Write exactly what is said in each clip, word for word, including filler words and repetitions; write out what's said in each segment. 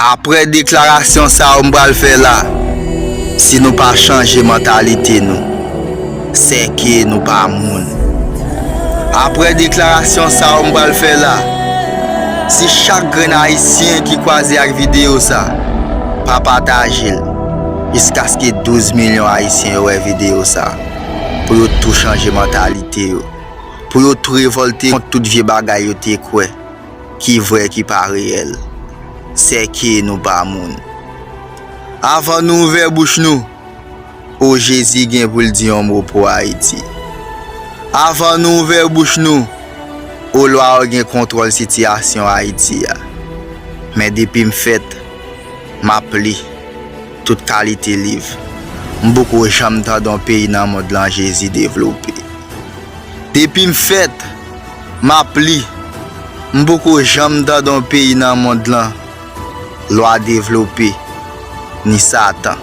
Apre deklarasyon sa yo m pral fè la, si nou pa chanje mantalite nou, sèke nou pa moun. Apre deklarasyon sa yo m pral fè la, si chak grenn Ayisyen ki kwaze ak videyo sa pa pataje l, jiskaske douz milyon Ayisyen yo wè videyo sa, pou yo tou chanje mantalite yo, pou yo tou revòlte kont tout vye bagay yo te kwè ki vrè, ki pa reyèl. Sèke nou pa moun. Avan nou ouvè bouch nou, o Jezi gen pou l di yon mo pou Ayiti. Avan nou ouvè bouch nou, o lwa yo gen kontwòl sitiyasyon Ayiti a. Men depi m fèt, m ap li tout kalite liv. M poko janm tande yon peyi nan mond lan Jezi devlope. Depi m fèt, m ap li. M poko janm tande yon peyi nan mond lan lwa devlope, ni Satan.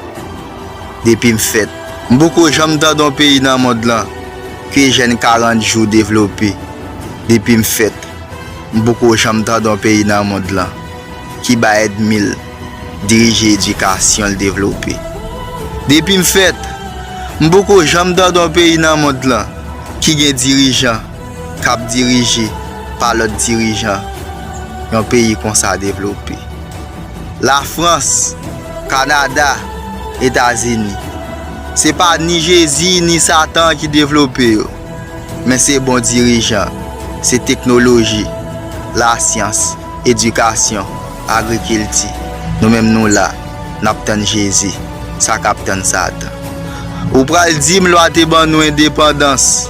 Depi m fèt, m poko janm tande yon peyi nan mond lan ke jèn karant jou devlope. Depi m fèt, m poko janm tande yon peyi nan mond lan ki bay èdmi l dirije edikasyon l devlope. Depi m fèt, m poko janm tande yon peyi nan mond lan ki gen dirijan k ap dirije pa lòt dirijan yon peyi konsa devlope. Lafrans, Kanada, Etazini, se pa ni Jezi ni Satan ki devlope yo, men se bon dirijan, se teknoloji, lasyans, edikasyon, agrikilti. Nou menm nou la, n ap tann Jezi, sa k ap tann Satan. Ou pral di m lwa te ban nou endepandans,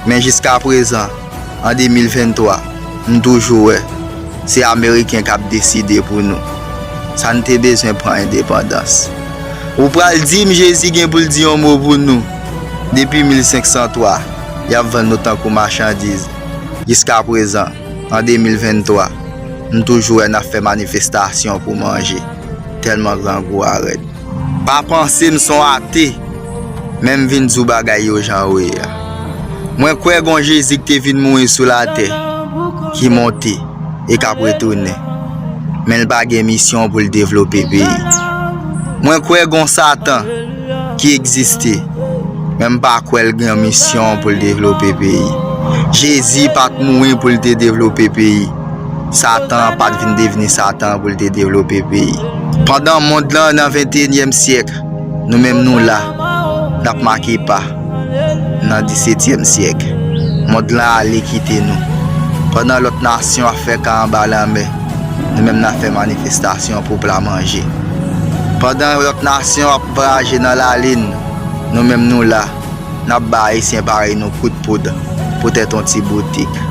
men jiskaprezan, an de mil venntwa, m toujou wè se Ameriken k ap deside pou nou. Sa n te bezwen pran endepandans. Ou pral di m Jezi gen pou l di yon mo pou nou. Depi mil senk san twa, y ap vann nou tankou machandiz. Jiskaprezan, an de mil venntwa, m toujou wè n ap fè manifestasyon pou manje, tèlman grangou a rèd. Pa panse m s on ate, men m vin di w bagay yo jan yo ye a. Mwen kwè gon Jezi ki te vin mouri sou latè, ki monte e k ap retounen. Men l pa gen misyon pou l devlope peyi. Mwen kwè gon Satan ki egziste, men m pa kwè l gen misyon pou l devlope peyi. Jezi pa t mouri pou l te devlope peyi. Satan pa t vin devni Satan pou l te devlope peyi. Pandan mond lan nan venteyinyèm syèk, nou menm nou la, n ap make pa nan disetyèm syèk. Mond lan ale kite nou. Pandan lòt nasyon ap fè ka anba lanmè, nou menm n ap fè manifestasyon pou pla manje. Pandan lòt nasyon ap vwayaje nan lalin, nou menm nou la, n ap ba Ayisyen parèy nou kout poud poutèt yon ti boutik.